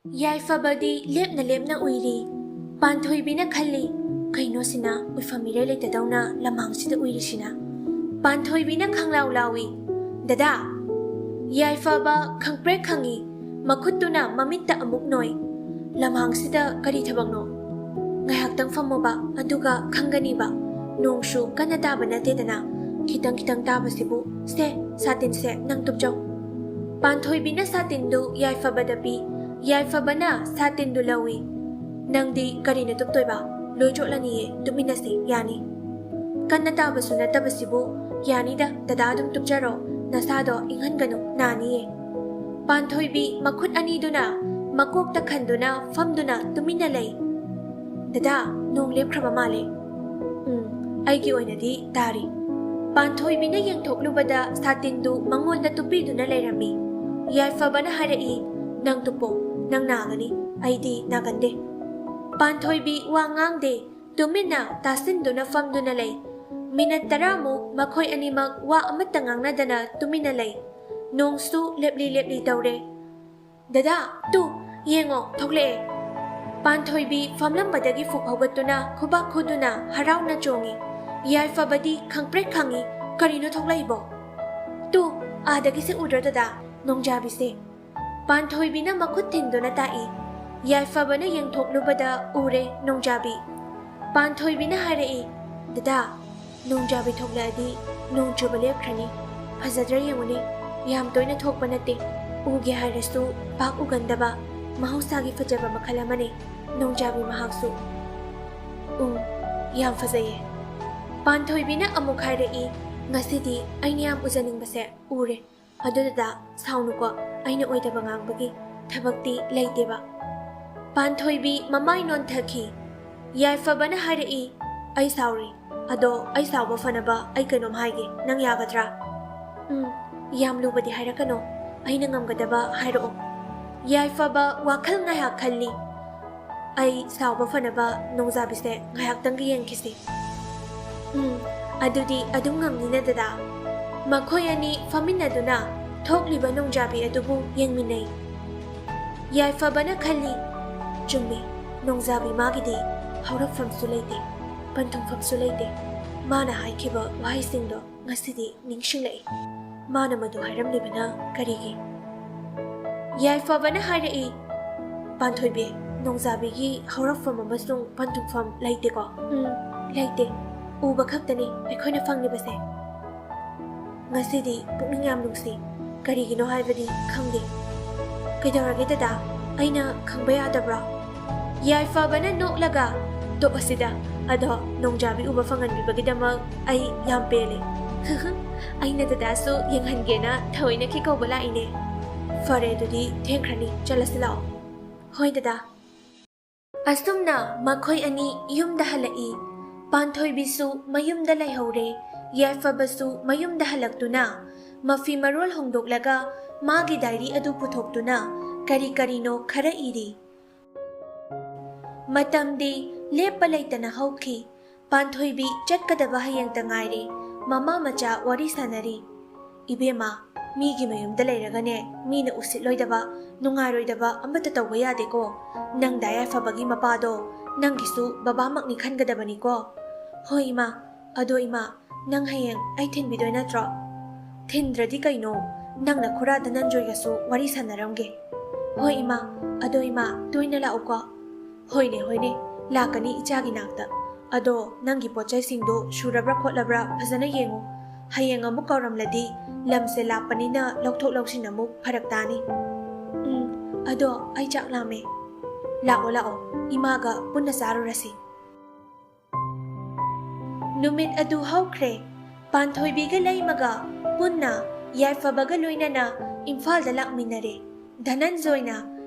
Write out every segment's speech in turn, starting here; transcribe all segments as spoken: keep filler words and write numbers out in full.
ꯌꯥꯏꯐꯕꯗꯤ ꯂꯦꯞꯅ ꯂꯦꯞꯅ ꯎꯏꯔꯤ꯫ ꯄꯥꯟꯊꯣꯏꯕꯤꯅ ꯈꯜꯂꯤ, "ꯀꯩꯅꯣ ꯁꯤꯅ ꯎꯏꯐꯝ ꯃꯤꯔꯩ ꯂꯩꯇꯗꯧꯅ ꯂꯝꯍꯥꯡꯁꯤꯗ ꯎꯏꯔꯤꯁꯤꯅ?" ꯄꯥꯟꯊꯣꯏꯕꯤꯅ ꯈꯪꯂꯥꯎ ꯂꯥꯎꯏ, "ꯗꯗꯥ!" ꯌꯥꯏꯐꯕ ꯈꯪꯄ꯭ꯔꯦꯛ ꯈꯪꯏ, ꯃꯈꯨꯠꯇꯨꯅ ꯃꯃꯤꯠꯇ ꯑꯃꯨꯛ ꯅꯣꯏ꯫ "ꯂꯝꯍꯥꯡꯁꯤꯗ ꯀꯔꯤ ꯊꯕꯛꯅꯣ?" "ꯉꯥꯏꯍꯥꯛꯇꯪ ꯐꯝꯃꯨꯕ, ꯑꯗꯨꯒ ꯈꯪꯒꯅꯤꯕ꯫ ꯅꯣꯡꯁꯨ ꯀꯟꯅ ꯇꯥꯕ ꯅꯠꯇꯦꯗꯅ, ꯈꯤꯇꯪ ꯈꯤꯇꯪ ꯇꯥꯕꯁꯤꯕꯨ꯫ ꯁꯦ, ꯁꯥꯇꯤꯟꯁꯦ ꯅꯪ ꯇꯨꯞꯆꯧ꯫" ꯄꯥꯟꯊꯣꯏꯕꯤꯅ ꯁꯥꯇꯤꯟꯗꯨ ꯌꯥꯏꯐꯕꯗ ꯄꯤ꯫ ꯌꯥꯏꯐꯕꯅ ꯁꯥꯇꯤꯟꯗꯨ ꯂꯧꯏ꯫ "ꯅꯪꯗꯤ ꯀꯔꯤꯅ ꯇꯨꯞꯇꯣꯏꯕ? ꯂꯣꯏ ꯆꯣꯠꯂꯅꯤꯌꯦ, ꯇꯨꯃꯤꯟꯅꯁꯦ, ꯌꯥꯅꯤ?" "ꯀꯟꯅ ꯇꯥꯕꯁꯨ ꯅꯠꯇꯕꯁꯤꯕꯨ꯫ ꯌꯥꯅꯤꯗ, ꯗꯗꯥ ꯑꯗꯨꯝ ꯇꯨꯞꯆꯔꯣ꯫ ꯅꯁꯥꯗꯣ ꯏꯪꯍꯟꯒꯅꯨ, ꯅꯥꯅꯤꯌꯦ꯫" ꯄꯥꯟꯊꯣꯏꯕꯤ ꯃꯈꯨꯠ ꯑꯅꯤꯗꯨꯅ ꯃꯀꯣꯛꯇ ꯈꯟꯗꯨꯅ ꯐꯝꯗꯨꯅ ꯇꯨꯃꯤꯟꯅ ꯂꯩ꯫ "ꯗꯗꯥ, ꯅꯣꯡ ꯂꯦꯞꯈ꯭ꯔꯕ ꯃꯥꯜꯂꯦ꯫" "ꯎꯝ, ꯑꯩꯒꯤ ꯑꯣꯏꯅꯗꯤ ꯇꯥꯔꯤ꯫" ꯄꯥꯟꯊꯣꯏꯕꯤꯅ ꯌꯦꯡꯊꯣꯛꯂꯨꯕꯗ ꯁꯥꯇꯤꯟꯗꯨ ꯃꯉꯣꯟꯗ ꯇꯨꯞꯄꯤꯗꯨꯅ ꯂꯩꯔꯝꯃꯤ꯫ ꯌꯥꯏꯐꯕꯅ ꯍꯥꯏꯔꯛꯏ, "ꯅꯪ ꯇꯨꯞꯄꯣ, ꯅꯪ ꯅꯥꯒꯅꯤ, ꯑꯩꯗꯤ ꯅꯥꯒꯟꯗꯦ꯫" ꯄꯥꯟꯊꯣꯏꯕꯤ ꯋꯥ ꯉꯥꯡꯗꯦ, ꯇꯨꯃꯤꯟꯅ ꯇꯥꯁꯤꯟꯗꯨꯅ ꯐꯝꯗꯨꯅ ꯂꯩ꯫ ꯃꯤꯅꯠ ꯇꯔꯥꯃꯨꯛ ꯃꯈꯣꯏ ꯑꯅꯤꯃꯛ ꯋꯥ ꯑꯃꯠꯇ ꯉꯥꯡꯅꯗꯅ ꯇꯨꯃꯤꯟꯅ ꯂꯩ꯫ ꯅꯣꯡꯁꯨ ꯂꯦꯞꯂꯤ ꯂꯦꯞꯂꯤ ꯇꯧꯔꯦ꯫ "ꯗꯗꯥ, ꯇꯨ, ꯌꯦꯡꯉꯣ, ꯊꯣꯛꯂꯛꯑꯦ!" ꯄꯥꯟꯊꯣꯏꯕꯤ ꯐꯝꯂꯝꯕꯗꯒꯤ ꯐꯨꯛ ꯍꯧꯒꯠꯇꯨꯅ ꯈꯨꯕꯥꯛ ꯈꯨꯗꯨꯅ ꯍꯔꯥꯎꯅ ꯆꯣꯡꯉꯤ꯫ ꯌꯥꯏꯐꯕꯗꯤ ꯈꯪꯄ꯭ꯔꯦꯛ ꯈꯪꯉꯤ, "ꯀꯔꯤꯅꯣ ꯊꯣꯛꯂꯛꯏꯕꯣ?" "ꯇꯨ, ꯑꯥꯗꯒꯤꯁꯦ ꯎꯗ꯭ꯔꯣ ꯗꯗꯥ? ꯅꯣꯡꯖꯥꯕꯤꯁꯦ꯫" ꯄꯥꯟꯊꯣꯏꯕꯤꯅ ꯃꯈꯨꯠ ꯊꯤꯟꯗꯨꯅ ꯇꯥꯛꯏ꯫ ꯌꯥꯏꯐꯕꯅ ꯌꯦꯡꯊꯣꯛꯂꯨꯕꯗ ꯎꯔꯦ ꯅꯣꯡꯖꯥꯕꯤ꯫ ꯄꯥꯟꯊꯣꯏꯕꯤꯅ ꯍꯥꯏꯔꯛꯏ, "ꯗꯗꯥ, ꯅꯣꯡꯖꯥꯕꯤ ꯊꯣꯛꯂꯛꯑꯗꯤ ꯅꯣꯡ ꯆꯨꯕ ꯂꯦꯞꯈ꯭ꯔꯅꯤ꯫ ꯐꯖꯗ꯭ꯔꯥ ꯌꯦꯡꯉꯨꯅꯦ, ꯌꯥꯝ ꯇꯣꯏꯅ ꯊꯣꯛꯄ ꯅꯠꯇꯦ꯫ ꯎꯒꯦ ꯍꯥꯏꯔꯁꯨ ꯄꯥꯛ ꯎꯒꯟꯗꯕ ꯃꯍꯧꯁꯥꯒꯤ ꯐꯖꯕ ꯃꯈꯜ ꯑꯃꯅꯦ ꯅꯣꯡꯖꯥꯕꯤ ꯃꯍꯥꯛꯁꯨ꯫" "ꯎꯝ, ꯌꯥꯝ ꯐꯖꯩꯌꯦ꯫" ꯄꯥꯟꯊꯣꯏꯕꯤꯅ ꯑꯃꯨꯛ ꯍꯥꯏꯔꯛꯏ, "ꯉꯁꯤꯗꯤ ꯑꯩꯅ ꯌꯥꯝ ꯎꯖꯅꯤꯡꯕꯁꯦ ꯎꯔꯦ꯫ ꯑꯗꯨꯗꯨꯗ ꯁꯥꯎꯅꯨꯀꯣ, ꯑꯩꯅ ꯑꯣꯏꯗꯕ ꯉꯥꯡꯕꯒꯤ ꯊꯕꯛꯇꯤ ꯂꯩꯇꯦꯕ꯫" ꯄꯥꯟꯊꯣꯏꯕꯤ ꯃꯃꯥꯏ ꯅꯣꯟꯊꯈꯤ꯫ ꯌꯥꯏꯐꯕꯅ ꯍꯥꯏꯔꯛꯏ, "ꯑꯩ ꯁꯥꯎꯔꯤ꯫ ꯑꯗꯣ ꯑꯩ ꯁꯥꯎꯕ ꯐꯅꯕ ꯑꯩ ꯀꯩꯅꯣꯝ ꯍꯥꯏꯒꯦ, ꯅꯪ ꯌꯥꯒꯗ꯭ꯔꯥ?" "ꯎꯝ, ꯌꯥꯝ ꯂꯨꯕꯗꯤ ꯍꯥꯏꯔꯛꯀꯅꯣ, ꯑꯩꯅ ꯉꯝꯒꯗꯕ ꯍꯥꯏꯔꯛꯑꯣ꯫" ꯌꯥꯏꯐꯕ ꯋꯥꯈꯜ ꯉꯥꯏꯍꯥꯛ ꯈꯜꯂꯤ꯫ "ꯑꯩ ꯁꯥꯎꯕ ꯐꯅꯕ ꯅꯣꯡꯖꯥꯕꯤꯁꯦ ꯉꯥꯏꯍꯥꯛꯇꯪꯒ ꯌꯦꯡꯈꯤꯁꯤ꯫" "ꯎꯝ, ꯑꯗꯨꯗꯤ ꯑꯗꯨꯝ ꯉꯝꯅꯤꯅ ꯗꯗꯥ꯫" ꯃꯈꯣꯏ ꯑꯅꯤ ꯐꯝꯃꯤꯟꯅꯗꯨꯅ ꯊꯣꯛꯂꯤꯕ ꯅꯣꯡꯖꯥꯕꯤ ꯑꯗꯨꯕꯨ ꯌꯦꯡꯃꯤꯟꯅꯩ꯫ ꯌꯥꯏꯐꯕꯅ ꯈꯜꯂꯤ, "ꯆꯨꯝꯃꯤ, ꯅꯣꯡꯖꯥꯕꯤ ꯃꯥꯒꯤꯗꯤ ꯍꯧꯔꯛꯐꯝꯁꯨ ꯂꯩꯇꯦ, ꯄꯟꯊꯨꯡꯐꯝꯁꯨ ꯂꯩꯇꯦ꯫ ꯃꯥꯅ ꯍꯥꯏꯈꯤꯕ ꯋꯥꯍꯩꯁꯤꯡꯗꯣ ꯉꯁꯤꯗꯤ ꯅꯤꯡꯁꯤꯡꯂꯛꯏ꯫ ꯃꯥꯅ ꯃꯗꯨ ꯍꯥꯏꯔꯝꯂꯤꯕꯅ ꯀꯔꯤꯒꯤ?" ꯌꯥꯏꯐꯕꯅ ꯍꯥꯏꯔꯛꯏ, "ꯄꯥꯟꯊꯣꯏꯕꯤ, ꯅꯣꯡꯖꯥꯕꯤꯒꯤ ꯍꯧꯔꯛꯐꯝ ꯑꯃꯁꯨꯡ ꯄꯟꯊꯨꯡꯐꯝ ꯂꯩꯇꯦꯀꯣ?" "ꯎꯝ, ꯂꯩꯇꯦ꯫ ꯎꯕ ꯈꯛꯇꯅꯤ ꯑꯩꯈꯣꯏꯅ ꯐꯪꯂꯤꯕꯁꯦ꯫ ꯉꯁꯤꯗꯤ ꯄꯨꯛꯅꯤꯡ ꯌꯥꯝ ꯅꯨꯡꯁꯤ꯫ ꯀꯔꯤꯒꯤꯅꯣ ꯍꯥꯏꯕꯗꯤ ꯈꯪꯗꯦ꯫ ꯀꯩꯗꯧꯔꯒꯦ ꯗꯗꯥ? ꯑꯩꯅ ꯈꯪꯕ ꯌꯥꯗꯕ꯭ꯔꯣ?" ꯌꯥꯏꯐꯕꯅ ꯅꯣꯛꯂꯒ, "ꯇꯣꯛꯑꯁꯤꯗ꯫ ꯑꯗꯣ ꯅꯣꯡꯖꯥꯕꯤ ꯎꯕ ꯐꯪꯍꯟꯕꯤꯕꯒꯤꯗꯃꯛ ꯑꯩ ꯌꯥꯝ ꯄꯦꯜꯂꯦ꯫ ꯑꯩꯅ ꯗꯗꯥꯁꯨ ꯌꯦꯡꯍꯟꯒꯦꯅ ꯊꯑꯣꯏꯅ ꯀꯤ ꯀꯧꯕ ꯂꯥꯛꯏꯅꯦ꯫ ꯐꯔꯦ, ꯑꯗꯨꯗꯤ ꯊꯦꯡꯈ꯭ꯔꯅꯤ, ꯆꯠꯂꯁꯤ ꯂꯥꯛꯑꯣ꯫" "ꯍꯣꯏ ꯗꯗꯥ꯫" ꯑꯁꯨꯝꯅ ꯃꯈꯣꯏ ꯑꯅꯤ ꯌꯨꯝꯗ ꯍꯜꯂꯛꯏ꯫ ꯄꯥꯟꯊꯣꯏꯕꯤꯁꯨ ꯃꯌꯨꯝꯗ ꯂꯩꯍꯧꯔꯦ꯫ ꯌꯥꯏꯐꯕꯁꯨ ꯃꯌꯨꯝꯗ ꯍꯜꯂꯛꯇꯨꯅ ꯃꯐꯤ ꯃꯔꯣꯜ ꯍꯣꯡꯗꯣꯛꯂꯒ ꯃꯥꯒꯤ ꯗꯥꯏꯔꯤ ꯑꯗꯨ ꯄꯨꯊꯣꯛꯇꯨꯅ ꯀꯔꯤ ꯀꯔꯤꯅꯣ ꯈꯔ ꯏꯔꯤ꯫ ꯃꯇꯝꯗꯤ ꯂꯦꯞꯄ ꯂꯩꯇꯅ ꯍꯧꯈꯤ꯫ ꯄꯥꯟꯊꯣꯏꯕꯤ ꯆꯠꯀꯗꯕ ꯍꯌꯦꯡꯇ ꯉꯥꯏꯔꯦ꯫ ꯃꯃꯥ ꯃꯆꯥ ꯋꯥꯔꯤ ꯁꯥꯟꯅꯔꯤ꯫ "ꯏꯕꯦꯝꯃ, ꯃꯤꯒꯤ ꯃꯌꯨꯝꯗ ꯂꯩꯔꯒꯅꯦ, ꯃꯤꯅ ꯎꯁꯤꯠꯂꯣꯏꯗꯕ, ꯅꯨꯡꯉꯥꯏꯔꯣꯏꯗꯕ ꯑꯃꯠꯇ ꯇꯧꯕ ꯌꯥꯗꯦꯀꯣ꯫ ꯅꯪ ꯗꯥ ꯌꯥꯏꯐꯕꯒꯤ ꯃꯄꯥꯗꯣ ꯅꯪꯒꯤꯁꯨ ꯕꯕꯥꯃꯛꯅꯤ ꯈꯟꯒꯗꯕꯅꯤꯀꯣ꯫" "ꯍꯣꯏ ꯏꯃꯥ꯫ ꯑꯗꯣ ꯏꯃꯥ, ꯅꯪ ꯍꯌꯦꯡ ꯑꯩ ꯊꯤꯟꯕꯤꯗꯣꯏ ꯅꯠꯇ꯭ꯔꯣ?" "ꯊꯤꯟꯗ꯭ꯔꯗꯤ ꯀꯩꯅꯣ, ꯅꯪ ꯅꯈꯨꯔꯥ ꯙꯅꯟꯖꯣꯏꯒꯁꯨ ꯋꯥꯔꯤ ꯁꯥꯟꯅꯔꯝꯒꯦ꯫" "ꯍꯣꯏ ꯏꯃꯥ꯫ ꯑꯗꯣ ꯏꯃꯥ, ꯇꯣꯏꯅ ꯂꯥꯛꯎꯀꯣ꯫" "ꯍꯣꯏꯅꯦ, ꯍꯣꯏꯅꯦ, ꯂꯥꯛꯀꯅꯤ ꯏꯆꯥꯒꯤ ꯅꯥꯛꯇ꯫ ꯑꯗꯣ ꯅꯪꯒꯤ ꯄꯣꯠ ꯆꯩꯁꯤꯡꯗꯣ ꯁꯨꯔꯕ꯭ꯔꯥ ꯈꯣꯠꯂꯕ꯭ꯔꯥ ꯐꯖꯅ ꯌꯦꯡꯉꯨ꯫ ꯍꯌꯦꯡ ꯑꯃꯨꯛ ꯀꯧꯔꯝꯂꯗꯤ ꯂꯝꯁꯦ ꯂꯥꯞꯄꯅꯤꯅ ꯂꯧꯊꯣꯛ ꯂꯧꯁꯤꯟ ꯑꯃꯨꯛ ꯐꯔꯛ ꯇꯥꯅꯤ꯫" "ꯎꯝ, ꯑꯗꯣ ꯑꯩ ꯆꯥꯛ ꯂꯥꯝꯃꯦ꯫" "ꯂꯥꯛꯑꯣ, ꯂꯥꯛꯑꯣ, ꯏꯃꯥꯒ ꯄꯨꯟꯅ ꯆꯥꯔꯨꯔꯁꯤ꯫" ꯅꯨꯃꯤꯠ ꯑꯗꯨ ꯍꯧꯈ꯭ꯔꯦ꯫ ꯄꯥꯟꯊꯣꯏꯕꯤꯒ ꯂꯩꯃꯒ ꯄꯨꯟꯅ ꯌꯥꯏꯐꯕꯒ ꯂꯣꯏꯅꯅ ꯏꯝꯐꯥꯜꯗ ꯂꯥꯛꯃꯤꯟꯅꯔꯦ꯫ ꯙꯅꯟꯖꯣꯏꯅ,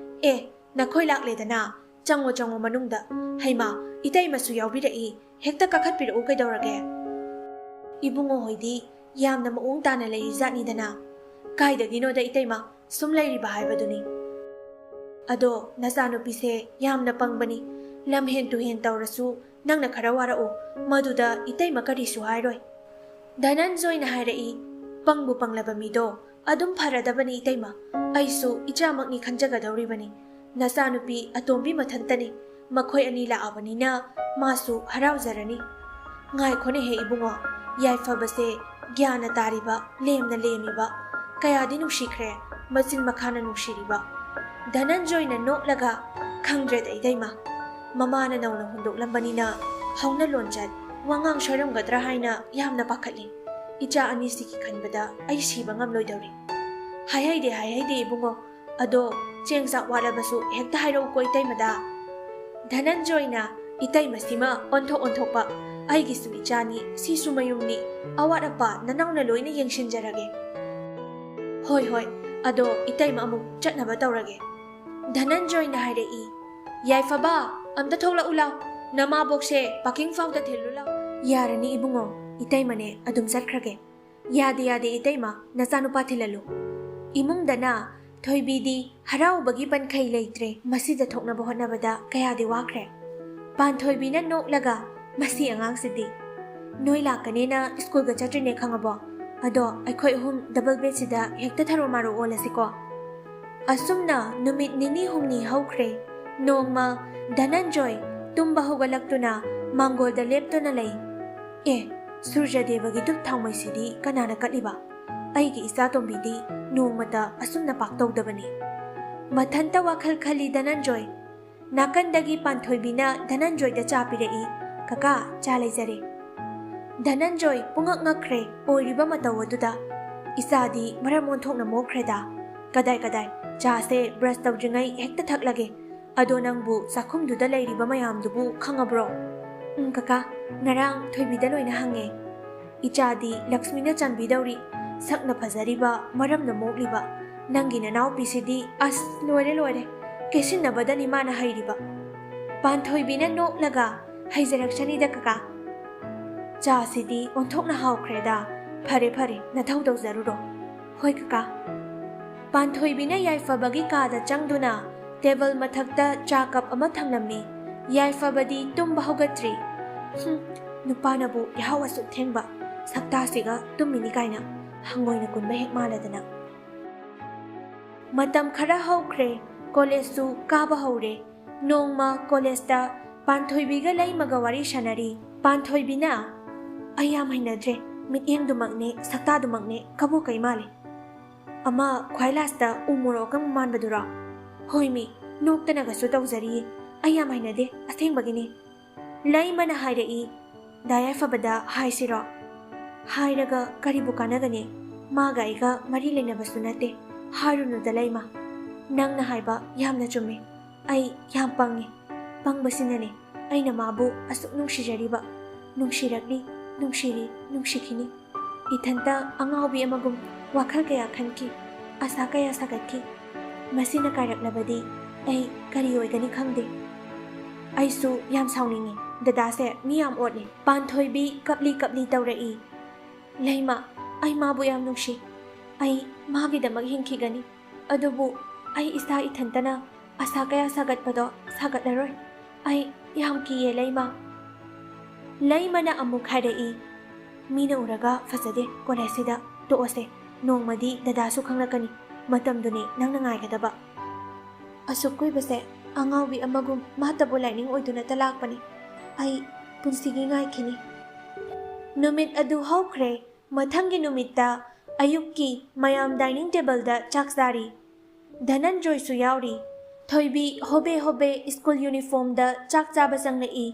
"ꯑꯦ, ꯅꯈꯣꯏ ꯂꯥꯛꯂꯦꯗꯅ, ꯆꯪꯉꯣ, ꯆꯪꯉꯣ ꯃꯅꯨꯡꯗ꯫ ꯍꯩꯃꯥ, ꯏꯇꯩꯃꯁꯨ ꯌꯥꯎꯕꯤꯔꯛꯏ, ꯍꯦꯛꯇ ꯀꯥꯈꯠꯄꯤꯔꯛꯎ, ꯀꯩꯗꯧꯔꯒꯦ?" "ꯏꯕꯨꯡꯉꯣ ꯍꯣꯏꯗꯤ ꯌꯥꯝꯅ ꯃꯑꯣꯡ ꯇꯥꯅ ꯂꯩꯔꯤꯖꯥꯠꯅꯤꯗꯅ꯫" "ꯀꯥꯏꯗꯒꯤꯅꯣꯗ ꯏꯇꯩꯃ, ꯁꯨꯝ ꯂꯩꯔꯤꯕ ꯍꯥꯏꯕꯗꯨꯅꯤ꯫ ꯑꯗꯣ ꯅꯆꯥꯅꯨꯄꯤꯁꯦ ꯌꯥꯝꯅ ꯄꯪꯕꯅꯤ, ꯂꯝꯍꯦꯟ ꯇꯨꯍꯦꯟ ꯇꯧꯔꯁꯨ ꯅꯪꯅ ꯈꯔ ꯋꯥꯔꯛꯎ, ꯃꯗꯨꯗ ꯏꯇꯩꯃ ꯀꯔꯤꯁꯨ ꯍꯥꯏꯔꯣꯏ꯫" ꯙꯅꯟꯖꯣꯏꯅ ꯍꯥꯏꯔꯛꯏ, "ꯄꯪꯕꯨ ꯄꯪꯂꯕ ꯃꯤꯗꯣ ꯑꯗꯨꯝ ꯐꯔꯗꯕꯅꯤ ꯏꯇꯩꯃ, ꯑꯩꯁꯨ ꯏꯆꯥꯃꯛꯅꯤ ꯈꯟꯖꯒꯗꯧꯔꯤꯕꯅꯤ꯫ ꯅꯆꯥꯅꯨꯄꯤ ꯑꯇꯣꯝꯕꯤ ꯃꯊꯟꯇꯅꯤ, ꯃꯈꯣꯏ ꯑꯅꯤ ꯂꯥꯛꯑꯕꯅꯤꯅ ꯃꯥꯁꯨ ꯍꯔꯥꯎꯖꯔꯅꯤ꯫ ꯉꯥꯏꯈꯣꯅꯦꯍꯦ ꯏꯕꯨꯡꯉꯣ, ꯌꯥꯏꯐꯕꯁꯦ ꯒ꯭ꯌꯥꯟꯅ ꯇꯥꯔꯤꯕ, ꯂꯦꯝꯅ ꯂꯦꯝꯃꯤꯕ, ꯀꯌꯥꯗꯤ ꯅꯨꯡꯁꯤꯈ꯭ꯔꯦ ꯃꯆꯤꯟ ꯃꯈꯥꯅ ꯅꯨꯡꯁꯤꯔꯤꯕ꯫ ꯙꯅꯟꯖꯣꯏꯅ ꯅꯣꯛꯂꯒ, "ꯈꯪꯗ꯭ꯔꯦꯗ ꯏꯇꯩꯃ, ꯃꯃꯥꯅ ꯅꯧꯅ ꯍꯨꯟꯗꯣꯛꯂꯝꯕꯅꯤꯅ ꯍꯧꯅ ꯂꯣꯟꯆꯠ, ꯋꯥꯉꯥꯡ ꯁꯣꯏꯔꯝꯒꯗ꯭ꯔꯥ ꯍꯥꯏꯅ ꯌꯥꯝꯅ ꯄꯥꯈꯠꯂꯤ꯫ ꯏꯆꯥ ꯑꯅꯤꯁꯤꯒꯤ ꯈꯟꯕꯗ ꯑꯩ ꯁꯤꯕ ꯉꯝꯂꯣꯏꯗꯧꯔꯤ"꯫ "ꯍꯥꯏꯍꯩꯗꯦ, ꯍꯥꯏꯍꯩꯗꯦ ꯏꯕꯨꯡꯉꯣ, ꯑꯗꯣ ꯆꯦꯡ ꯆꯥꯛ ꯋꯥꯠꯂꯕꯁꯨ ꯍꯦꯛꯇ ꯍꯥꯏꯔꯛꯎꯀꯣ ꯏꯇꯩꯃꯗ"꯫ ꯙꯅꯟꯖꯣꯏꯅ, "ꯏꯇꯩꯃꯁꯤꯃ ꯑꯣꯟꯊꯣꯛ ꯑꯣꯟꯊꯣꯛꯄ, ꯑꯩꯒꯤꯁꯨ ꯏꯆꯥꯅꯤ, ꯁꯤꯁꯨ ꯃꯌꯨꯝꯅꯤ, ꯑꯋꯥꯠ ꯑꯄꯥ ꯅꯅꯥꯎꯅ ꯂꯣꯏꯅ ꯌꯦꯡꯁꯤꯟꯖꯔꯒꯦ"꯫ "ꯍꯣꯏ ꯍꯣꯏ, ꯑꯗꯣ ꯏꯇꯩꯃ ꯑꯃꯨꯛ ꯆꯠꯅꯕ ꯇꯧꯔꯒꯦ"꯫ ꯙꯅꯟꯖꯣꯏꯅ ꯍꯥꯏꯔꯛꯏ, "ꯌꯥꯏꯐꯕ, ꯑꯝꯇ ꯊꯣꯛꯂꯛꯎ ꯂꯥꯎ, ꯅꯃꯥꯕꯣꯛꯁꯦ ꯄꯥꯀꯤꯡ ꯐꯥꯎꯗ ꯊꯤꯜꯂꯨ ꯂꯥꯎ"꯫ "ꯌꯥꯔꯅꯤ ꯏꯕꯨꯡꯉꯣ, ꯏꯇꯩꯃꯅꯦ, ꯑꯗꯨꯝ ꯆꯠꯈ꯭ꯔꯒꯦ"꯫ "ꯌꯥꯗꯦ ꯌꯥꯗꯦ ꯏꯇꯩꯃ, ꯅꯆꯥꯅꯨꯄꯥ ꯊꯤꯜꯍꯜꯂꯨ"꯫ ꯏꯃꯨꯡꯗꯅ ꯊꯣꯏꯕꯤꯗꯤ ꯍꯔꯥꯎꯕꯒꯤ ꯄꯟꯈꯩ ꯂꯩꯇ꯭ꯔꯦ꯫ ꯃꯁꯤꯗ ꯊꯣꯛꯅꯕ ꯍꯣꯠꯅꯕꯗ ꯀꯌꯥꯗꯤ ꯋꯥꯈ꯭ꯔꯦ꯫ ꯄꯥꯟꯊꯣꯏꯕꯤꯅ ꯅꯣꯛꯂꯒ, "ꯃꯁꯤ ꯑꯉꯥꯡꯁꯤꯗꯤ ꯅꯣꯏ ꯂꯥꯛꯀꯅꯦꯅ ꯁ꯭ꯀꯨꯜꯒ ꯆꯠꯇ꯭ꯔꯤꯅꯦ ꯈꯪꯉꯕꯣ? ꯑꯗꯣ ꯑꯩꯈꯣꯏ ꯑꯍꯨꯝ ꯗꯕꯜ ꯕꯦꯗꯁꯤꯗ ꯍꯦꯛꯇ ꯊꯔꯣ ꯃꯥꯔꯣ ꯑꯣꯜꯂꯁꯤꯀꯣ"꯫ ꯑꯁꯨꯝꯅ ꯅꯨꯃꯤꯠ ꯅꯤꯅꯤ ꯍꯨꯝꯅꯤ ꯍꯧꯈ꯭ꯔꯦ꯫ ꯅꯣꯡꯃ ꯙꯅꯟꯖꯣꯏ ꯇꯨꯝꯕ ꯍꯧꯒꯠꯂꯛꯇꯨꯅ ꯃꯥꯡꯒꯣꯜꯗ ꯂꯦꯞꯇꯨꯅ ꯂꯩ꯫ "ꯑꯦ, ꯁꯨꯔꯖꯗꯦꯕꯒꯤ ꯙꯨꯞ ꯊꯥꯎꯃꯩꯁꯤꯗꯤ ꯀꯅꯥꯅ ꯀꯠꯂꯤꯕ? ꯑꯩꯒꯤ ꯏꯆꯥꯇꯣꯝꯕꯤꯗꯤ ꯅꯣꯡꯃꯇ ꯑꯁꯨꯝꯅ ꯄꯥꯛ ꯇꯧꯗꯕꯅꯤ"꯫ ꯃꯊꯟꯇ ꯋꯥꯈꯜ ꯈꯜꯂꯤ ꯙꯅꯟꯖꯣꯏ꯫ ꯅꯥꯀꯟꯗꯒꯤ ꯄꯥꯟꯊꯣꯏꯕꯤꯅ ꯙꯅꯟꯖꯣꯏꯗ ꯆꯥ ꯄꯤꯔꯛꯏ꯫ "ꯀꯀꯥ, ꯆꯥ ꯂꯩꯖꯔꯦ"꯫ ꯙꯅꯟꯖꯣꯏ ꯄꯨꯡꯉꯛ ꯉꯛꯈ꯭ꯔꯦ ꯑꯣꯏꯔꯤꯕ ꯃꯇꯧ ꯑꯗꯨꯗ꯫ "ꯏꯆꯥꯗꯤ ꯃꯔꯝ ꯑꯣꯟꯊꯣꯛꯅ ꯃꯣꯛꯈ꯭ꯔꯦꯗ꯫ ꯀꯗꯥꯏ ꯀꯗꯥꯏ, ꯆꯥꯁꯦ ꯕ꯭ꯔꯁ ꯇꯧꯗ꯭ꯔꯤꯉꯩ ꯍꯦꯛꯇ ꯊꯛꯂꯒꯦ꯫ ꯑꯗꯣ ꯅꯪꯕꯨ ꯆꯥꯛꯈꯨꯝꯗꯨꯗ ꯂꯩꯔꯤꯕ ꯃꯌꯥꯝꯗꯨꯕꯨ ꯈꯪꯉꯕ꯭ꯔꯣ?" "ꯎꯝ ꯀꯀꯥ, ꯉꯔꯥꯡ ꯊꯣꯏꯕꯤꯗ ꯂꯣꯏꯅ ꯍꯪꯉꯦ"꯫ "ꯏꯆꯥꯗꯤ ꯂꯛꯁꯃꯤꯅ ꯆꯥꯟꯕꯤꯗꯧꯔꯤ, ꯁꯛꯅ ꯐꯖꯔꯤꯕ, ꯃꯔꯝꯅ ꯃꯣꯛꯂꯤꯕ꯫ ꯅꯪꯒꯤ ꯅꯅꯥꯎꯄꯤꯁꯤꯗꯤ ꯑꯁ ꯂꯣꯏꯔꯦ ꯂꯣꯏꯔꯦ, ꯀꯦꯁꯤꯟꯅꯕꯗꯅꯤ ꯃꯥꯅ ꯍꯩꯔꯤꯕ"꯫ ꯄꯥꯟꯊꯣꯏꯕꯤꯅ ꯅꯣꯛꯂꯒ, "ꯍꯩꯖꯔꯛꯁꯅꯤꯗ ꯀꯀꯥ"꯫ "ꯆꯥꯁꯤꯗꯤ ꯑꯣꯟꯊꯣꯛꯅ ꯍꯥꯎꯈ꯭ꯔꯦꯗ꯫ ꯐꯔꯦ ꯐꯔꯦ, ꯅꯊꯧ ꯇꯧꯖꯔꯨꯔꯣ"꯫ "ꯍꯣꯏ ꯀꯀꯥ"꯫ ꯄꯥꯟꯊꯣꯏꯕꯤꯅ ꯌꯥꯏꯐꯕꯒꯤ ꯀꯥꯗ ꯆꯪꯗꯨꯅ ꯇꯦꯕꯜ ꯃꯊꯛꯇ ꯆꯥ ꯀꯞ ꯑꯃ ꯊꯝꯂꯝꯃꯤ꯫ ꯌꯥꯏꯐꯕꯗꯤ ꯇꯨꯝꯕ ꯍꯧꯒꯠꯇ꯭ꯔꯤ꯫ "ꯍꯨꯝ, ꯅꯨꯄꯥꯅꯕꯨ ꯌꯥꯍꯧ ꯑꯁꯨꯛ ꯊꯦꯡꯕ, ꯁꯛꯇꯥꯁꯤꯒ ꯇꯨꯝꯃꯤꯅꯤ ꯀꯥꯏꯅ"꯫ ꯍꯪꯉꯣꯏꯅ ꯀꯨꯟꯕ ꯍꯦꯛ ꯃꯥꯜꯂꯗꯅ꯫ ꯃꯇꯝ ꯈꯔ ꯍꯧꯈ꯭ꯔꯦ, ꯀꯣꯂꯦꯖꯁꯨ ꯀꯥꯕ ꯍꯧꯔꯦ꯫ ꯅꯣꯡꯃ ꯀꯣꯂꯦꯖꯇ ꯄꯥꯟꯊꯣꯏꯕꯤꯒ ꯂꯩꯃꯒ ꯋꯥꯔꯤ ꯁꯥꯟꯅꯔꯤ꯫ ꯄꯥꯟꯊꯣꯏꯕꯤꯅ, "ꯑꯩ ꯌꯥꯝ ꯍꯩꯅꯗ꯭ꯔꯦ, ꯃꯤꯠꯌꯦꯡꯗꯨꯃꯛꯅꯦ, ꯁꯛꯇꯥꯗꯨꯃꯛꯅꯦ, ꯀꯕꯣꯛ ꯀꯩ ꯃꯥꯜꯂꯦ꯫ ꯑꯃ ꯈ꯭ꯋꯥꯏ ꯂꯥꯁꯇ ꯎ ꯃꯣꯔꯣꯛ ꯑꯀꯪꯕ ꯃꯥꯟꯕꯗꯨꯔꯣ?" "ꯍꯣꯏꯃꯤ, ꯅꯣꯛꯇꯅꯒꯁꯨ ꯇꯧꯖꯔꯤꯌꯦ꯫ ꯑꯩ ꯌꯥꯝ ꯍꯩꯅꯗꯦ, ꯑꯁꯦꯡꯕꯒꯤꯅꯦ꯫" ꯂꯩꯃꯅ ꯍꯥꯏꯔꯛꯏ, "ꯗꯥ ꯌꯥꯏꯐꯕꯗ ꯍꯥꯏꯁꯤꯔꯣ?" "ꯍꯥꯏꯔꯒ ꯀꯔꯤꯕꯨ ꯀꯥꯟꯅꯒꯅꯤ? ꯃꯥꯒ ꯑꯩꯒ ꯃꯔꯤ ꯂꯩꯅꯕꯁꯨ ꯅꯠꯇꯦ꯫ ꯍꯥꯏꯔꯨꯅꯨꯗ ꯂꯩꯃ꯫ ꯅꯪꯅ ꯍꯥꯏꯕ ꯌꯥꯝꯅ ꯆꯨꯝꯃꯤ꯫ ꯑꯩ ꯌꯥꯝ ꯄꯪꯉꯤ꯫ ꯄꯪꯕꯁꯤꯅꯅꯤ ꯑꯩꯅ ꯃꯥꯕꯨ ꯑꯁꯨꯛ ꯅꯨꯡꯁꯤꯖꯔꯤꯕ꯫ ꯅꯨꯡꯁꯤꯔꯛꯂꯤ, ꯅꯨꯡꯁꯤꯔꯤ, ꯅꯨꯡꯁꯤꯈꯤꯅꯤ꯫ ꯏꯊꯟꯇ ꯑꯉꯥꯎꯕꯤ ꯑꯃꯒꯨꯝ ꯋꯥꯈꯜ ꯀꯌꯥ ꯈꯟꯈꯤ, ꯑꯁꯥ ꯀꯌꯥ ꯁꯥꯒꯠꯈꯤ꯫ ꯃꯁꯤꯅ ꯀꯥꯏꯔꯛꯂꯕꯗꯤ ꯑꯩ ꯀꯔꯤ ꯑꯣꯏꯒꯅꯤ ꯈꯪꯗꯦ꯫ ꯑꯩꯁꯨ ꯌꯥꯝ ꯁꯥꯎꯅꯤꯡꯉꯤ꯫ ꯗꯗꯥꯁꯦ ꯃꯤ ꯌꯥꯝ ꯑꯣꯠꯂꯤ꯫" ꯄꯥꯟꯊꯣꯏꯕꯤ ꯀꯞꯂꯤ ꯀꯞꯂꯤ ꯇꯧꯔꯛꯏ, "ꯂꯩꯃ, ꯑꯩ ꯃꯥꯕꯨ ꯌꯥꯝ ꯅꯨꯡꯁꯤ꯫ ꯑꯩ ꯃꯥꯒꯤꯗꯃꯛ ꯍꯤꯡꯈꯤꯒꯅꯤ꯫ ꯑꯗꯨꯕꯨ ꯑꯩ ꯏꯁꯥ ꯏꯊꯟꯇꯅ ꯑꯁꯥ ꯀꯌꯥ ꯁꯥꯒꯠꯄꯗꯣ ꯁꯥꯒꯠꯂꯔꯣꯏ꯫ ꯑꯩ ꯌꯥꯝ ꯀꯤꯌꯦ ꯂꯩꯃ꯫" ꯂꯩꯃꯅ ꯑꯃꯨꯛ ꯍꯥꯏꯔꯛꯏ, "ꯃꯤꯅ ꯎꯔꯒ ꯐꯖꯗꯦ ꯀꯣꯂꯦꯖꯁꯤꯗ꯫ ꯇꯣꯛꯑꯁꯦ꯫ ꯅꯣꯡꯃꯗꯤ ꯗꯗꯥꯁꯨ ꯈꯪꯂꯛꯀꯅꯤ꯫ ꯃꯇꯝꯗꯨꯅꯤ ꯅꯪꯅ ꯉꯥꯏꯒꯗꯕ꯫" "ꯑꯁꯨꯛ ꯀꯨꯏꯕꯁꯦ ꯑꯉꯥꯎꯕꯤ ꯑꯃꯒꯨꯝ ꯃꯥꯇꯕꯨ ꯂꯥꯏꯅꯤꯡ ꯑꯣꯏꯗꯨꯅꯇ ꯂꯥꯛꯄꯅꯤ꯫ ꯑꯩ ꯄꯨꯟꯁꯤꯒꯤ ꯉꯥꯏꯈꯤꯅꯤ꯫" ꯅꯨꯃꯤꯠ ꯑꯗꯨ ꯍꯧꯈ꯭ꯔꯦ꯫ ꯃꯊꯪꯒꯤ ꯅꯨꯃꯤꯠꯇ ꯑꯌꯨꯛꯀꯤ ꯃꯌꯥꯝ ꯗꯥꯏꯅꯤꯡ ꯇꯦꯕꯜꯗ ꯆꯥꯛ ꯆꯥꯔꯤ꯫ ꯙꯅꯟꯖꯣꯏꯁꯨ ꯌꯥꯎꯔꯤ꯫ ꯊꯣꯏꯕꯤ ꯍꯣꯕꯦ ꯍꯣꯕꯦ ꯁ꯭ꯀꯨꯜ ꯌꯨꯅꯤꯐꯣꯔꯝꯗ ꯆꯥꯛ ꯆꯥꯕ ꯆꯪꯂꯛꯏ꯫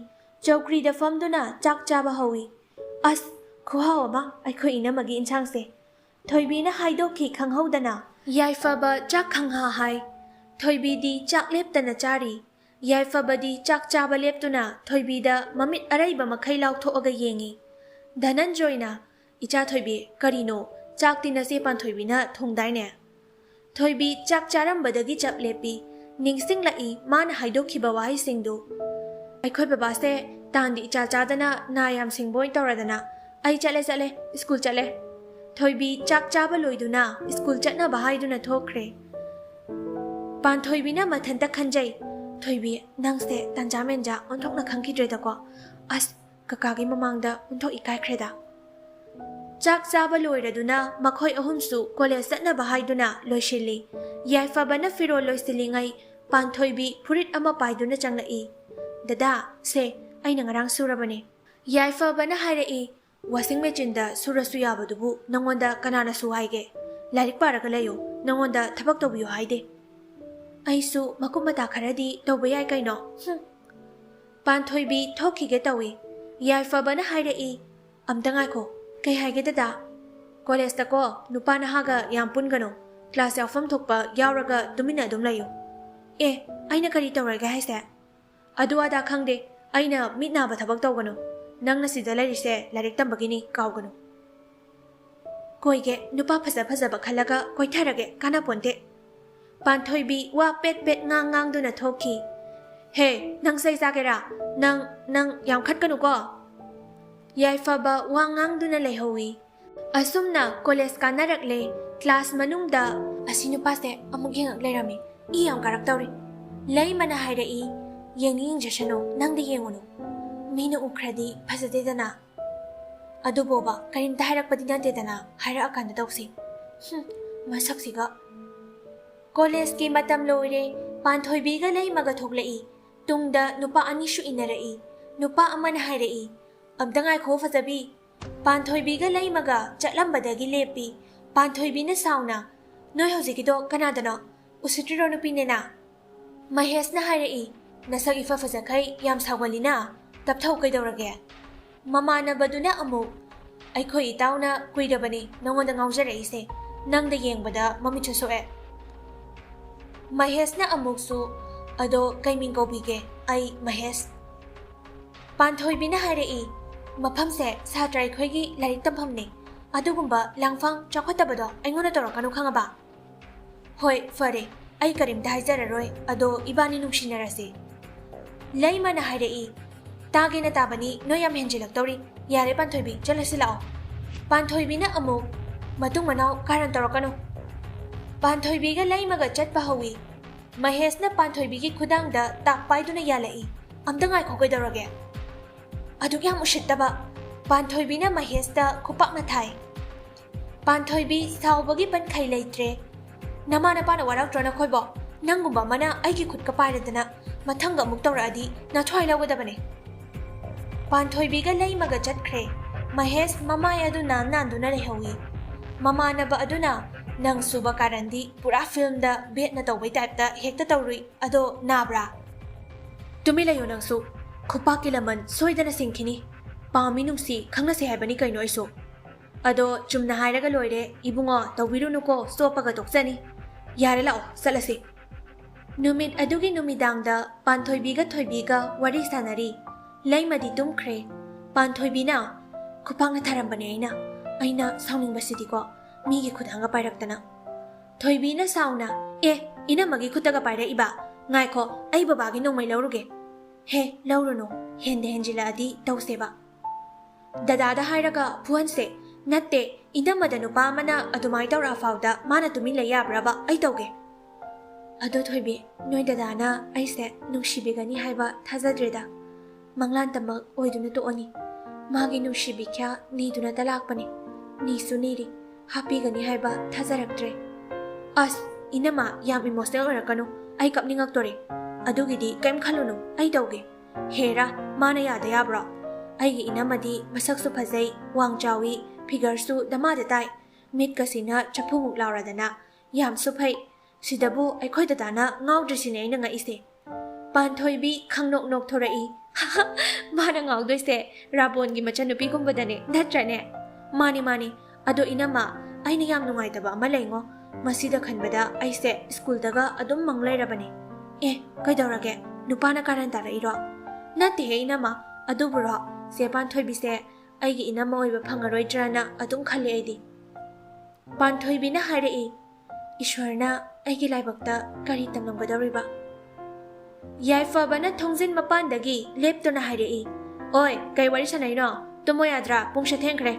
ꯆꯧꯀ꯭ꯔꯤꯗ ꯐꯝꯗꯨꯅ ꯆꯥꯛ ꯆꯥꯕ ꯍꯧꯏ꯫ "ꯑꯁ, ꯈꯨꯍꯥꯎ ꯑꯃ ꯑꯩꯈꯣꯏ ꯏꯅꯝꯃꯒꯤ ꯏꯟꯁꯥꯡꯁꯦ!" ꯊꯣꯏꯕꯤꯅ ꯍꯥꯏꯗꯣꯛꯈꯤ ꯈꯪꯍꯧꯗꯅ꯫ ꯌꯥꯏꯐꯕ ꯆꯥꯛ ꯈꯪꯍꯥ ꯍꯥꯏ꯫ ꯊꯣꯏꯕꯤꯗꯤ ꯆꯥꯛ ꯂꯦꯞꯇꯅ ꯆꯥꯔꯤ꯫ ꯌꯥꯏꯐꯕꯗꯤ ꯆꯥꯛ ꯆꯥꯕ ꯂꯦꯞꯇꯨꯅ ꯊꯣꯏꯕꯤꯗ ꯃꯃꯤꯠ ꯑꯔꯩꯕ ꯃꯈꯩ ꯂꯥꯎꯊꯣꯛꯑꯒ ꯌꯦꯡꯉꯤ꯫ ꯙꯅꯟꯖꯣꯏꯅ, "ꯏꯆꯥ ꯊꯣꯏꯕꯤ, ꯀꯔꯤꯅꯣ? ꯆꯥꯛꯇꯤ ꯅꯆꯦ ꯄꯥꯟꯊꯣꯏꯕꯤꯅ ꯊꯣꯡꯗꯥꯏꯅꯦ?" ꯊꯣꯏꯕꯤ ꯆꯥꯛ ꯆꯥꯔꯝꯕꯗꯒꯤ ꯆꯞ ꯂꯦꯞꯄꯤ꯫ ꯅꯤꯡꯁꯤꯡꯂꯛꯏ ꯃꯥꯅ ꯍꯥꯏꯗꯣꯛꯈꯤꯕ ꯋꯥꯍꯩꯁꯤꯡꯗꯨ꯫ "ꯑꯩꯈꯣꯏ ꯕꯕꯥꯁꯦ ꯇꯥꯟꯗꯤ ꯏꯆꯥ ꯆꯥꯗꯅ ꯅꯥ ꯌꯥꯝ ꯁꯤꯡꯕ ꯑꯣꯏꯅ ꯇꯧꯔꯗꯅ꯫ ꯑꯩ ꯆꯠꯂꯦ, ꯆꯠꯂꯦ, ꯁ꯭ꯀꯨꯜ ꯆꯠꯂꯦ꯫" ꯊꯣꯏꯕꯤ ꯆꯥꯛ ꯆꯥꯕ ꯂꯣꯏꯗꯨꯅ ꯁ꯭ꯀꯨꯜ ꯆꯠꯅꯕ ꯍꯥꯏꯗꯨꯅ ꯊꯣꯛꯈ꯭ꯔꯦ꯫ ꯄꯥꯟꯊꯣꯏꯕꯤꯅ ꯃꯊꯟꯇ ꯈꯟꯖꯩ, "ꯊꯣꯏꯕꯤ, ꯅꯪꯁꯦ ꯇꯟꯖꯥ ꯃꯦꯟꯖꯥ ꯑꯣꯟꯊꯣꯛꯅ ꯈꯪꯈꯤꯗ꯭ꯔꯦꯗꯀꯣ꯫ ꯑꯁ, ꯀꯀꯥꯒꯤ ꯃꯃꯥꯡꯗ ꯑꯣꯟꯊꯣꯛ ꯏꯀꯥꯏꯈ꯭ꯔꯦꯗ꯫" ꯆꯥꯛ ꯆꯥꯕ ꯂꯣꯏꯔꯗꯨꯅ ꯃꯈꯣꯏ ꯑꯍꯨꯝꯁꯨ ꯀꯣꯂꯦꯖ ꯆꯠꯅꯕ ꯍꯥꯏꯗꯨꯅ ꯂꯣꯏꯁꯤꯜꯂꯤ꯫ ꯌꯥꯏꯐꯕꯅ ꯐꯤꯔꯣꯜ ꯂꯣꯏꯁꯤꯜꯂꯤꯉꯩ ꯄꯥꯟꯊꯣꯏꯕꯤ ꯐꯨꯔꯤꯠ ꯑꯃ ꯄꯥꯏꯗꯨꯅ ꯆꯪꯂꯛꯏ꯫ "ꯗꯗꯥ, ꯁꯦ, ꯑꯩꯅ ꯉꯔꯥꯡ ꯁꯨꯔꯕꯅꯦ꯫" ꯌꯥꯏꯐꯕꯅ ꯍꯥꯏꯔꯛꯏ, "ꯋꯥꯁꯤꯡ ꯃꯦꯆꯤꯟꯗ ꯁꯨꯔꯁꯨ ꯌꯥꯕꯗꯨꯕꯨ ꯅꯪꯉꯣꯟꯗ ꯀꯅꯥꯅ ꯁꯨ ꯍꯥꯏꯒꯦ? ꯂꯥꯏꯔꯤꯛ ꯄꯥꯔꯒ ꯂꯩꯌꯨ, ꯅꯪꯉꯣꯟꯗ ꯊꯕꯛ ꯇꯧꯕꯤꯌꯨ ꯍꯥꯏꯗꯦ꯫" "ꯑꯩꯁꯨ ꯃꯀꯨꯞ ꯃꯇꯥ ꯈꯔꯗꯤ ꯇꯧꯕ ꯌꯥꯏ ꯀꯩꯅꯣ꯫" "ꯍꯨꯝ꯫" ꯄꯥꯟꯊꯣꯏꯕꯤ ꯊꯣꯛꯈꯤꯒꯦ ꯇꯧꯏ꯫ ꯌꯥꯏꯐꯕꯅ ꯍꯥꯏꯔꯛꯏ, "ꯑꯝꯇ ꯉꯥꯏꯈꯣ꯫" "ꯀꯩ ꯍꯥꯏꯒꯦ ꯗꯗꯥ?" "ꯀꯣꯂꯦꯖꯇꯀꯣ ꯅꯨꯄꯥ ꯅꯍꯥꯒ ꯌꯥꯝ ꯄꯨꯟꯒꯅꯨ꯫ ꯀ꯭ꯂꯥꯁ ꯌꯥꯎꯐꯝ ꯊꯣꯛꯄ ꯌꯥꯎꯔꯒ ꯇꯨꯃꯤꯟꯅ ꯑꯗꯨꯝ ꯂꯩꯌꯨ꯫" "ꯑꯦ, ꯑꯩꯅ ꯀꯔꯤ ꯇꯧꯔꯒꯦ ꯍꯥꯏꯁꯦ?" "ꯑꯗꯨ ꯑꯗꯥ ꯈꯪꯗꯦ꯫ ꯑꯩꯅ ꯃꯤꯠ ꯅꯥꯕ ꯊꯕꯛ ꯇꯧꯒꯅꯨ꯫ ꯅꯪꯅ ꯁꯤꯗ ꯂꯩꯔꯤꯁꯦ ꯂꯥꯏꯔꯤꯛ ꯇꯝꯕꯒꯤꯅꯤ, ꯀꯥꯎꯒꯅꯨ꯫" "ꯀꯣꯏꯒꯦ, ꯅꯨꯄꯥ ꯐꯖ ꯐꯖꯕ ꯈꯜꯂꯒ ꯀꯣꯏꯊꯔꯒꯦ, ꯀꯥꯟꯅꯄꯣꯟꯇꯦ꯫" ꯄꯥꯟꯊꯣꯏꯕꯤ ꯋꯥ ꯄꯦꯠ ꯄꯦꯠ ꯉꯥꯡ ꯉꯥꯡꯗꯨꯅ ꯊꯣꯛꯈꯤ꯫ "ꯍꯦ, ꯅꯪ ꯆꯩ ꯆꯥꯒꯦꯔꯥ? ꯅꯪ, ꯅꯪ ꯌꯥꯝ ꯈꯠꯀꯅꯨꯀꯣ꯫" ꯌꯥꯏꯐꯕ ꯋꯥ ꯉꯥꯡꯗꯨꯅ ꯂꯩꯍꯧꯏ꯫ ꯑꯁꯨꯝꯅ ꯀꯣꯂꯦꯖ ꯀꯥꯟꯅꯔꯛꯂꯦ꯫ ꯀ꯭ꯂꯥꯁ ꯃꯅꯨꯡꯗ, "ꯑꯁꯤ ꯅꯨꯄꯥꯁꯦ ꯑꯃꯨꯛ ꯌꯦꯡꯉꯛ ꯂꯩꯔꯝꯃꯤ꯫ ꯏ ꯌꯥꯝ ꯀꯥꯔꯛꯇꯧꯔꯤ꯫" ꯂꯩꯃꯅ ꯍꯥꯏꯔꯛꯏ, "ꯌꯦꯡꯅꯤꯡ ꯌꯦꯡꯖꯁꯅꯨ, ꯅꯪꯗꯤ ꯌꯦꯡꯉꯨꯅꯨ꯫ ꯃꯤꯅ ꯎꯈ꯭ꯔꯗꯤ ꯐꯖꯗꯦꯗꯅ꯫ ꯑꯗꯨꯕꯣꯕ ꯀꯔꯤꯝꯇ ꯍꯥꯏꯔꯛꯄꯗꯤ ꯅꯠꯇꯦꯗꯅ, ꯍꯥꯏꯔꯛꯑꯀꯥꯟꯗ ꯇꯧꯁꯤ꯫" ꯍꯨꯝ, ꯃꯁꯛꯁꯤꯒ꯫ ꯀꯣꯂꯦꯖꯀꯤ ꯃꯇꯝ ꯂꯣꯏꯔꯦ꯫ ꯄꯥꯟꯊꯣꯏꯕꯤꯒ ꯂꯩꯃꯒ ꯊꯣꯛꯂꯛꯏ꯫ ꯇꯨꯡꯗ ꯅꯨꯄꯥ ꯑꯅꯤꯁꯨ ꯏꯟꯅꯔꯛꯏ꯫ ꯅꯨꯄꯥ ꯑꯃꯅ ꯍꯥꯏꯔꯛꯏ, "ꯑꯝꯇ ꯉꯥꯏꯈꯣ ꯐꯖꯕꯤ꯫" ꯄꯥꯟꯊꯣꯏꯕꯤꯒ ꯂꯩꯃꯒ ꯆꯠꯂꯝꯕꯗꯒꯤ ꯂꯦꯞꯄꯤ꯫ ꯄꯥꯟꯊꯣꯏꯕꯤꯅ ꯁꯥꯎꯅ, "ꯅꯣꯏ ꯍꯧꯖꯤꯛꯀꯤꯗꯣ ꯀꯅꯥꯗꯅꯣ? ꯎꯁꯤꯠꯇ꯭ꯔꯤꯔꯣ ꯅꯨꯄꯤꯅꯦꯅ?" ꯃꯍꯦꯁꯅ ꯍꯥꯏꯔꯛꯏ, "ꯅꯁꯛ ꯏꯐ ꯐꯖꯈꯩ ꯌꯥꯝ ꯁꯥꯎꯒꯜꯂꯤꯅ, ꯇꯞꯊꯧ ꯀꯩꯗꯧꯔꯒꯦ?" ꯃꯃꯥꯟꯅꯕꯗꯨꯅ ꯑꯃꯨꯛ, "ꯑꯩꯈꯣꯏ ꯏꯇꯥꯎꯅ ꯀꯨꯏꯔꯕꯅꯤ ꯅꯉꯣꯟꯗ ꯉꯥꯎꯖꯔꯛꯏꯁꯦ, ꯅꯪꯗ ꯌꯦꯡꯕꯗ ꯃꯃꯤꯠꯁꯨ ꯁꯣꯛꯑꯦ꯫" ꯃꯍꯦꯁꯅ ꯑꯃꯨꯛꯁꯨ, "ꯑꯗꯣ ꯀꯩ ꯃꯤꯡ ꯀꯧꯕꯤꯒꯦ?" "ꯑꯩ ꯃꯍꯦꯁ꯫" ꯄꯥꯟꯊꯣꯏꯕꯤꯅ ꯍꯥꯏꯔꯛꯏ, "ꯃꯐꯝꯁꯦ ꯁꯥꯇ꯭ꯔ ꯑꯩꯈꯣꯏꯒꯤ ꯂꯥꯏꯔꯤꯛ ꯇꯝꯐꯝꯅꯦ, ꯑꯗꯨꯒꯨꯝꯕ ꯂꯥꯡꯐꯥꯡ ꯆꯥꯎꯈꯠꯇꯕꯗꯣ ꯑꯩꯉꯣꯟꯗ ꯇꯧꯔꯛꯀꯅꯨ, ꯈꯪꯉꯕ?" "ꯍꯣꯏ, ꯐꯔꯦ, ꯑꯩ ꯀꯔꯤꯝꯇ ꯍꯥꯏꯖꯔꯔꯣꯏ, ꯑꯗꯣ ꯏꯕꯥꯅꯤ ꯅꯨꯡꯁꯤꯅꯔꯁꯤ꯫" ꯂꯩꯃꯅ ꯍꯥꯏꯔꯛꯏ, "ꯇꯥꯒꯦꯅ ꯇꯥꯕꯅꯤ, ꯅꯣꯏ ꯌꯥꯝ ꯍꯦꯟꯖꯤꯜꯂꯛꯇꯧꯔꯤ꯫ ꯌꯥꯔꯦ ꯄꯥꯟꯊꯣꯏꯕꯤ, ꯆꯠꯂꯁꯤ ꯂꯥꯛꯑꯣ꯫" ꯄꯥꯟꯊꯣꯏꯕꯤꯅ ꯑꯃꯨꯛ, "ꯃꯇꯨꯡ ꯃꯅꯥꯎ ꯀꯥꯔꯟ ꯇꯧꯔꯛꯀꯅꯨ꯫" ꯄꯥꯟꯊꯣꯏꯕꯤꯒ ꯂꯩꯃꯒ ꯆꯠꯄ ꯍꯧꯏ꯫ ꯃꯍꯦꯁꯅ ꯄꯥꯟꯊꯣꯏꯕꯤꯒꯤ ꯈꯨꯗꯥꯡꯗ ꯇꯥꯛ ꯄꯥꯏꯗꯨꯅ ꯌꯥꯜꯂꯛꯏ, "ꯑꯝꯇ ꯉꯥꯏꯈꯣ, ꯀꯩꯗꯧꯔꯒꯦ?" "ꯑꯗꯨꯛ ꯌꯥꯝ ꯎꯁꯤꯠꯇꯕ!" ꯄꯥꯟꯊꯣꯏꯕꯤꯅ ꯃꯍꯦꯁꯇ ꯈꯨꯄꯥꯛꯅ ꯊꯥꯏ꯫ ꯄꯥꯟꯊꯣꯏꯕꯤ ꯁꯥꯎꯕꯒꯤ ꯄꯟꯈꯩ ꯂꯩꯇ꯭ꯔꯦ꯫ "ꯅꯃꯥ ꯅꯄꯥꯅ ꯋꯥꯔꯛꯇ꯭ꯔꯣ ꯅꯈꯣꯏꯕꯣ? ꯅꯪꯒꯨꯝꯕ ꯑꯃꯅ ꯑꯩꯒꯤ ꯈꯨꯠꯀ ꯄꯥꯏꯔꯗꯅ ꯃꯊꯪꯒ ꯑꯃꯨꯛ ꯇꯧꯔꯛꯑꯗꯤ ꯅꯊ꯭ꯋꯥꯏ ꯂꯧꯒꯗꯕꯅꯦ꯫" ꯄꯥꯟꯊꯣꯏꯕꯤꯒ ꯂꯩꯃꯒ ꯆꯠꯈ꯭ꯔꯦ꯫ ꯃꯍꯦꯁ ꯃꯃꯥꯏ ꯑꯗꯨ ꯅꯥꯟ ꯅꯥꯟꯗꯨꯅ ꯂꯩꯍꯧꯏ꯫ ꯃꯃꯥꯟꯅꯕ ꯑꯗꯨꯅ, "ꯅꯪ ꯁꯨꯕ ꯀꯥꯔꯟꯗꯤ ꯄꯨꯔꯥ ꯐꯤꯜꯝꯗ ꯕꯦꯠꯅ ꯇꯧꯕꯩ ꯇꯥꯏꯞꯇ ꯍꯦꯛꯇ ꯇꯧꯔꯨꯏ꯫ ꯑꯗꯣ ꯅꯥꯕ꯭ꯔꯥ?" "ꯇꯨꯃꯤꯟ ꯂꯩꯌꯨ ꯅꯪꯁꯨ꯫ ꯈꯨꯄꯥꯛꯀꯤ ꯂꯃꯟ ꯁꯣꯏꯗꯅ ꯁꯤꯡꯈꯤꯅꯤ꯫ ꯄꯥꯝꯃꯤ ꯅꯨꯡꯁꯤ ꯈꯪꯅꯁꯦ ꯍꯥꯏꯕꯅꯤ ꯀꯩꯅꯣ ꯑꯩꯁꯨ꯫ ꯑꯗꯣ ꯆꯨꯝꯅ ꯍꯥꯏꯔꯒ ꯂꯣꯏꯔꯦ ꯏꯕꯨꯡꯉꯣ, ꯇꯧꯕꯤꯔꯨꯅꯨꯀꯣ, ꯆꯣꯞꯄꯒ ꯇꯣꯛꯆꯅꯤ꯫ ꯌꯥꯔꯦ ꯂꯥꯛꯑꯣ ꯆꯠꯂꯁꯤ꯫" ꯅꯨꯃꯤꯠ ꯑꯗꯨꯒꯤ ꯅꯨꯃꯤꯗꯥꯡꯗ ꯄꯥꯟꯊꯣꯏꯕꯤꯒ ꯊꯣꯏꯕꯤꯒ ꯋꯥꯔꯤ ꯁꯥꯟꯅꯔꯤ꯫ ꯂꯩꯃꯗꯤ ꯇꯨꯝꯈ꯭ꯔꯦ꯫ ꯄꯥꯟꯊꯣꯏꯕꯤꯅ, "ꯈꯨꯄꯥꯛꯅ ꯊꯥꯔꯝꯕꯅꯦ ꯑꯩꯅ꯫ ꯑꯩꯅ ꯁꯥꯎꯅꯤꯡꯕꯁꯤꯗꯤꯀꯣ, ꯃꯤꯒꯤ ꯈꯨꯗꯥꯡꯒ ꯄꯥꯏꯔꯛꯇꯅ꯫" ꯊꯣꯏꯕꯤꯅ ꯁꯥꯎꯅ, "ꯑꯦ, ꯏꯅꯝꯃꯒꯤ ꯈꯨꯠꯇꯒ ꯄꯥꯏꯔꯛꯏꯕ? ꯉꯥꯏꯈꯣ, ꯑꯩ ꯕꯕꯥꯒꯤ ꯅꯣꯡꯃꯩ ꯂꯧꯔꯨꯒꯦ꯫" "ꯍꯦ, ꯂꯧꯔꯨꯅꯨ, ꯍꯦꯟꯗ ꯍꯦꯟꯖꯤꯜꯂꯛꯑꯗꯤ ꯇꯧꯁꯦꯕ꯫" "ꯗꯗꯥꯗ ꯍꯥꯏꯔꯒ ꯐꯨꯍꯟꯁꯦ꯫" "ꯅꯠꯇꯦ, ꯏꯅꯝꯃꯗ ꯅꯨꯄꯥ ꯑꯃꯅ ꯑꯗꯨꯃꯥꯏ ꯇꯧꯔꯛꯑ ꯐꯥꯎꯗ ꯃꯥꯅ ꯇꯨꯃꯤꯟ ꯂꯩ ꯌꯥꯕ꯭ꯔꯕ? ꯑꯩ ꯇꯧꯒꯦ꯫" "ꯑꯗꯣ ꯊꯣꯏꯕꯤ, ꯅꯣꯏ ꯗꯗꯥꯅ ꯑꯩꯁꯦ ꯅꯨꯡꯁꯤꯕꯤꯒꯅꯤ ꯍꯥꯏꯕ ꯊꯥꯖꯗ꯭ꯔꯦꯗ꯫ ꯃꯪꯂꯥꯟꯇꯃꯛ ꯑꯣꯏꯗꯨꯅ ꯇꯣꯛꯑꯅꯤ꯫ ꯃꯥꯒꯤ ꯅꯨꯡꯁꯤꯕꯤ ꯀꯌꯥ ꯅꯤꯗꯨꯅꯇ ꯂꯥꯛꯄꯅꯤ꯫ ꯅꯤꯁꯨ ꯅꯤꯔꯤ, ꯍꯥꯞꯄꯤꯒꯅꯤ ꯍꯥꯏꯕ ꯊꯥꯖꯔꯛꯇ꯭ꯔꯦ꯫" "ꯑꯁ, ꯏꯅꯝꯃ, ꯌꯥꯝ ꯏꯃꯣꯁꯅꯦꯜ ꯑꯣꯏꯔꯛꯀꯅꯨ꯫ ꯑꯩ ꯀꯞꯅꯤꯡꯉꯛꯇꯣꯔꯦ꯫ ꯑꯗꯨꯒꯤꯗꯤ ꯀꯩꯝ ꯈꯜꯂꯨꯅꯨ, ꯑꯩ ꯇꯧꯒꯦ꯫" "ꯍꯦꯔꯥ, ꯃꯥꯅ ꯌꯥꯗ ꯌꯥꯕ꯭ꯔꯣ? ꯑꯩꯒꯤ ꯏꯅꯝꯃꯗꯤ ꯃꯁꯛꯁꯨ ꯐꯖꯩ, ꯋꯥꯡ ꯆꯥꯎꯏ, ꯐꯤꯒꯔꯁꯨ ꯗꯃꯥꯗ ꯇꯥꯏ, ꯃꯤꯠꯀꯁꯤꯅ ꯆꯐꯨꯃꯨꯛ ꯂꯥꯎꯔꯗꯅ, ꯌꯥꯝꯁꯨ ꯐꯩ꯫ ꯁꯤꯗꯕꯨ ꯑꯩꯈꯣꯏ ꯗꯗꯥꯅ ꯉꯥꯎꯗ꯭ꯔꯤꯁꯤꯅꯦ ꯑꯩꯅ ꯉꯛꯏꯁꯦ꯫" ꯄꯥꯟꯊꯣꯏꯕꯤ ꯈꯪꯅꯣꯛ ꯅꯣꯛꯊꯣꯔꯛꯏ꯫ "ꯃꯥꯅ ꯉꯥꯎꯗꯣꯏꯁꯦ ꯔꯥꯕꯣꯟꯒꯤ ꯃꯆꯟꯅꯨꯄꯤꯒꯨꯝꯕꯗꯅꯦ, ꯅꯠꯇ꯭ꯔꯅꯦ?" "ꯃꯥꯅꯤ, ꯃꯥꯅꯤ꯫ ꯑꯗꯣ ꯏꯅꯝꯃ, ꯑꯩꯅ ꯌꯥꯝ ꯅꯨꯡꯉꯥꯏꯇꯕ ꯑꯃ ꯂꯩꯉꯣ꯫ ꯃꯁꯤꯗ ꯈꯟꯕꯗ ꯑꯩꯁꯦ ꯁ꯭ꯀꯨꯜꯗꯒ ꯑꯗꯨꯝ ꯃꯪ ꯂꯩꯔꯕꯅꯦ꯫" "ꯑꯦ, ꯀꯩꯗꯧꯔꯒꯦ? ꯅꯨꯄꯥꯅ ꯀꯥꯔꯟ ꯇꯥꯔꯛꯏꯔꯣ?" "ꯅꯠꯇꯦꯍꯦ ꯏꯅꯝꯃ, ꯑꯗꯨꯕꯨꯔꯣ, ꯆꯦ ꯄꯥꯟꯊꯣꯏꯕꯤꯁꯦ ꯑꯩꯒꯤ ꯏꯅꯝꯃ ꯑꯣꯏꯕ ꯐꯪꯉꯔꯣꯏꯗ꯭ꯔꯅ ꯑꯗꯨꯝ ꯈꯜꯂꯦ ꯑꯩꯗꯤ꯫" ꯄꯥꯟꯊꯣꯏꯕꯤꯅ ꯍꯥꯏꯔꯛꯏ, "ꯏꯁ꯭ꯋꯔꯅ ꯑꯩꯒꯤ ꯂꯥꯏꯕꯛꯇ ꯀꯔꯤ ꯇꯝꯂꯝꯒꯗꯧꯔꯤꯕ?" ꯌꯥꯏꯐꯕꯅ ꯊꯣꯡꯖꯤꯟ ꯃꯄꯥꯟꯗꯒꯤ ꯂꯦꯞꯇꯨꯅ ꯍꯥꯏꯔꯛꯏ, "ꯑꯣꯏ, ꯀꯩ ꯋꯥꯔꯤ ꯁꯥꯟꯅꯩꯅꯣ? ꯇꯨꯝꯃꯣ ꯌꯥꯗ꯭ꯔꯥ? ꯄꯨꯡꯁꯦ ꯊꯦꯡꯈ꯭ꯔꯦ꯫"